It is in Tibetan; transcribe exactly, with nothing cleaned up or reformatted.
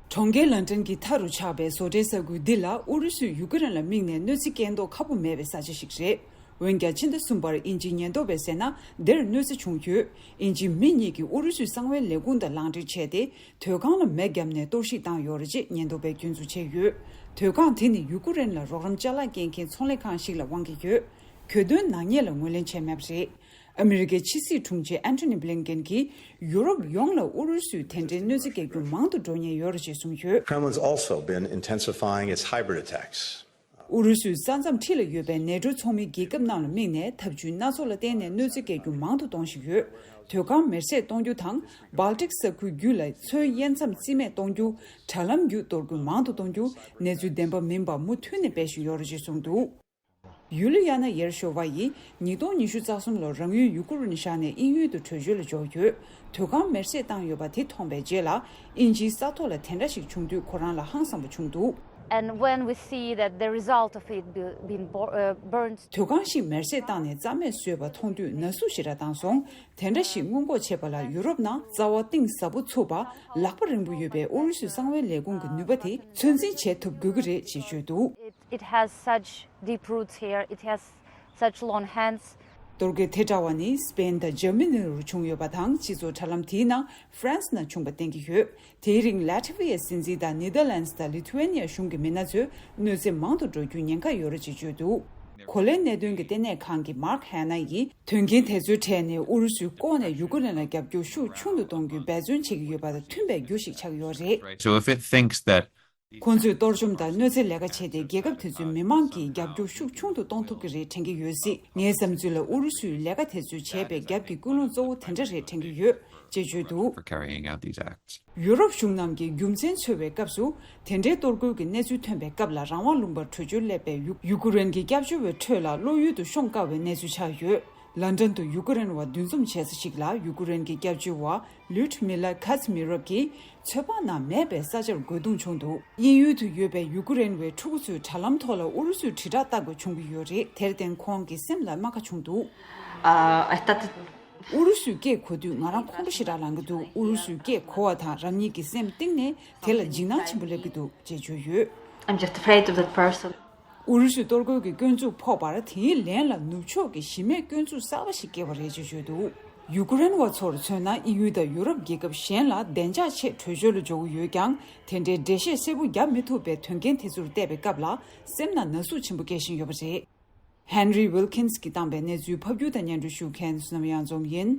གྲོང་ཁྱེར་ལན་ཀྲན་གྱི་མཐའ་རུ་ཆགས་པའི་བཟོ་གྲྭའི་ས་ཁུལ་འདི་ལ་ཨུ་རུ་སུས་ཡུ་ཀེ་རེན་ལ་དམིགས་ནས་གནོད་འཚེ་བཀལ་མདོག་ཁ་པོ་མེད་པའི་ས་ཆ་ཞིག་རེད། འོན་ཀྱང་ཕྱི་ཟླ་གསུམ་པར་དབྱིན་ཇིའི་ཉེན་རྟོག་པས་ཟེར་ན་འདིར་གནོད་འཚེ་བྱུང་ཡོད། དབྱིན་ཇིའི་མི་གཉིས་ཀྱིས་ཨུ་རུ་སུའི་གསང་བའི་ལས་ཁུངས་དང་ལག་འབྲེལ་བྱས་ཏེ། དོས་ཁང་ལ་མེ་བརྒྱབ་ནས་གཏོར་བཤིག་བཏང་ཡོད་རེད་ཅེས་ཉེན་རྟོག་པས་སྐྱོན་འཛུགས་བྱས་ཡོད། དོས་ཁང་དེ་ནི་ཡུ་ཀེ་རེན་ལ་རོགས་རམ་ཅ་ལག་སྐྱེལ་མཁན་ཚོང་ལས་ཁང་ཞིག་ལ་དབང་གི་ཡོད། གྱོད་དོན་ནག་ཉེས་ལ་ངོས་ལེན་བྱས་མེད་པ་རེད། ཨ་མི་རི་ཀའི་ཕྱི་སྲིད་དྲུང་ཆེ་ཨན་ཐོ་ནི་བྷི་ལིན་ཀེན་གྱིས་ཡུ་རོབ་ཡོངས་ལ་ཨུ་རུ་སུས་དེ་འདྲའི་གནོད་འཚེ་བཀལ་རྒྱུ་མང་དུ་འགྲོ་ཉེན་ཡོད་རེད་ཅེས་གསུངས་ཡོད། Kremlin's also been intensifying its hybrid attacks. ཨུ་རུ་སུས་ས་མཚམས་འཁྲིས་ལ་ཡོད་པའི་ནེ་ཊོ་ཚོགས་མི་རྒྱལ་ཁབ་རྣམས་ལ་དམིགས་ནས་ཐབས་ཇུས་སྣ་ཚོགས་ལ་བརྟེན་ནས་གནོད་འཚེ་བཀལ་རྒྱུ་མང་དུ་གཏོང་བཞིན་ཡོད། དོས་ཁང་མེར་སྲེག་གཏོང་རྒྱུ་དང་། སྦལ་ཏིག་ས་ཁུལ་བརྒྱུད་ལ་མཚོའི་དབྱེ་མཚམས་རྩིས་མེད་གཏོང་རྒྱུ། དྲ་ལམ་བརྒྱུད་གཏོར་རྒོལ་མང་དུ་གཏོང་རྒྱུ། གནས་ཚུལ་བདེན་པ་མིན་པ་མུ་མཐུད་ནས་སྤེལ་བཞིན་ཡོད་རེད་ཅེས་གསུངས་འདུག་ཡུ་ལི་ཡ་ན་ཡེར་ཤོ་ཝ་ཡིས་ཉིས་སྟོང་ཉི་ཤུ་རྩ་གསུམ་ལོར་རང་ཡུལ་ཡུ་ཀུ་རེན་བཞག་ནས་དབྱིན་ཡུལ་དུ་བྲོས་བྱོལ་ལ་འབྱོར་ཡོད། དོས་ཁང་མེར་སྲེག་བཏང་ཡོད་པ་དེ་མཐོང་པའི་རྗེས་ལ། དབྱིན་ཇིའི་ས་ཐོག་ལ་དེ་འདྲ་ཞིག་བྱུང་དུས་ཁོ་རང་ལ་ཧང་སངས་པ་བྱུང་འདུག And when we see that the result of it be- being bo- uh, burned དོས་ཁང་ཞིག་མེར་སྲེག་བཏང་ནས་རྩ་མེད་བཟོས་པ་མཐོང་དུས་ན་ཟུག་ཞེ་དྲག་བཏང་སོང་། དེ་འདྲ་ཞིག་སྔོན་འགོག་བྱེད་པ་ལ་ཡུ་རོབ་ནང་རྩ་བ་གཏིང་ཟབ་པོ་ཚུགས་པ། ལག་པ་རིང་པོ་ཡོད་པའི་ཨུ་རུ་སུའི་གསང་བའི་ལས་ཁུངས་ཀྱི་ནུས་པ་དེ་ཚོད་འཛིན་བྱེད་ཐུབ་དགོས་ཀྱི་རེད་ཅེས་བརྗོད་འདུག It, it has such deep roots here, it has such long hands. གཏོར་རྒོལ་དེ་འདྲ་བ་ནི་སི་པེན་དང་འཇར་མ་ནི་རུ་བྱུང་ཡོད་པ་དང་། སྤྱི་ཚོགས་དྲ་ལམ་དེའི་ནང་ཧྥ་རན་སི་ནང་བྱུང་བ་བསྟན་གྱི་ཡོད། དེའི་རིང་ལ་ཏི་ཝི་ཡའི་སྲིད་འཛིན་དང་ནེ་དར་ལན་སི་དང་ལི་ཐུ་ཝེ་ནི་ཡ་གཞུང་གི་མི་སྣ་ཚོས་གནོད་འཚེ་མང་དུ་འགྲོ་རྒྱུའི་ཉེན་ཁ་ཡོད་རེད་ཅེས་བརྗོད་འདུག་གོ་ལའི་གནད་དོན་གྱི་ལྟེ་གནས་ཁང་གི་མཱརྐ་ཧེ་ན་ཡིས་དོན་རྐྱེན་དེ་ཚོའི་གྲས་ནི་ཨུ་རུ་སུས་ལྐོག་ནས་ཡུ་ཀེ་རེན་ལ་རྒྱབ་སྐྱོར་ཤུགས་ཆུང་དུ་གཏོང་རྒྱུའི་འབད་བརྩོན་བྱེད་ཀྱི་ཡོད་པ་དང་མཐུན་པའི་རྒྱུ་ཞིག་ཆགས་ཡོད་རེད། So if it thinks that ཁོང་ཚོས་གཏོར་བཅོམ་དང་གནོད་འཚེ་ལས་ཀ་བྱས་ཏེ། རྒྱལ་ཁབ་དེ་ཚོའི་མི་མང་གིས་རྒྱབ་སྐྱོར་ཤུགས་ཆུང་དུ་གཏོང་ཐུབ་ཀྱི་རེད་དྲན་གྱི་ཡོད་སྲིད། ངའི་བསམ་ཚུལ་ལ་ཨུ་རུ་སུས་ལས་ཀ་དེ་ཚོ་བྱས་པའི་རྒྱབ་ཀྱི་ཀུན་སློང་གཙོ་བོ་དེ་འདྲ་རེད་དྲན་གྱི་ཡོད་ཅེས་བརྗོད་འདུག for carrying out these acts. ཡུ་རོབ་གཞུང་རྣམས་ཀྱིས་རྒྱུ་མཚན་འཚོལ་བའི་སྐབས་སུ། དེ་འདྲའི་གཏོར་རྒོལ་གྱི་གནས་ཚུལ་ཐོན་པའི་སྐབས་ལ་རང་དབང་ལུང་པར་བྲོས་བྱོལ་སླེབས་པའི་ཡུ་ཡུ་ཀེ་རེན་གྱི་སྐྱབས་བཅོལ་བའི་ཁྲོད་ལ་བློ་ཡུལ་དུ་ཤོང་དཀའ་བའི་གནས་ཚུལ་ཆགས་ཡོད། ལན་ཀྲན་དུ་ཡུ་ཀེ་རེན་བ་འདུ་འཛོམས་བྱེད་ས་ཞིག་ལ་ཡུ་ཀེ་རེན་གྱི་སྐྱབས་བཅོལ་བ་ལུད་མི་ལ་ཁ་ཚི་མི་རོབ་ཀྱིས་ཚོད་དཔག་ནང་མེད་པའི་ས་ཆར་རྒོལ་རྡུང་བྱུང་འདུག་དབྱིན་ཡུལ་དུ་ཡོད་པའི་ཡུ་ཀེ་རེན་བའི་ཕྲུ་གུ་ཚོས་དྲ་ལམ་ཐོག་ལ་ཨུ་རུ་སུའི་དྲིལ་བསྒྲགས་ལྟ་དགོས་བྱུང་གི་ཡོད་རེད། དེར་བརྟེན་ཁོང་གི་སེམས་ལ་རྨ་ཁ་བྱུང་འདུག Uh, I started ཨུ་རུ་སུའི་སྐད་གོ་དུས་ང་རང་ཁོང་ཁྲོ་ཞེ་དྲག་ལངས་ཀྱི་འདུག་ཨུ་རུ་སུའི་སྐད་གོ་བ་དང་རང་ཉིད་ཀྱི་སེམས་གཏིང་ནས་དེ་ལ་འཇིགས་སྣང་ཆེན་པོ་སླེབས་ཀྱི་འདུག་ཅེས་བརྗོད་ཡོད། I'm just afraid of that person. ཨུ་རུ་སུའི་གཏོར་རྒོལ་གྱི་སྐྱོན་འཛུགས་ཕོག་པར་དེའི་ལན་ལ་ནུབ་ཕྱོགས་ཀྱིས་གཞི་མེད་སྐྱོན་འཛུགས་གསར་པ་ཞིག་བཀལ་བ་རེད་ཅེས་བརྗོད་འདུག་ཡུ་ཀེ་རེན་བ་ཚོར་མཚོན་ན། དབྱིན་ཡུལ་དང་ཡུ་རོབ་རྒྱལ་ཁབ་གཞན་ལ་བདེ་འཇགས་ཆེད་བྲོས་བྱོལ་དུ་འབྱོར་གྱི་ཡོད་ཀྱང་། དེ་འདྲའི་འགྲེལ་བཤད་གསལ་པོ་བརྒྱབ་མི་ཐུབ་པའི་དོན་རྐྱེན་དེ་ཚོར་བལྟས་པའི་སྐབས་ལ། སེམས་ནང་ན་ཟུག་ཆེན་པོ་སྐྱེ་བཞིན་ཡོད་པ་རེད། ཧན་རི་ཝིལ་ཁིན་སི་གིས་བཏང་པའི་གནས་ཚུལ་ཕབ་སྒྱུར་དང་སྙན་སྒྲོན་ཞུ་མཁན་བསོད་ནམས་དབྱངས་འཛོམས་ཡིན།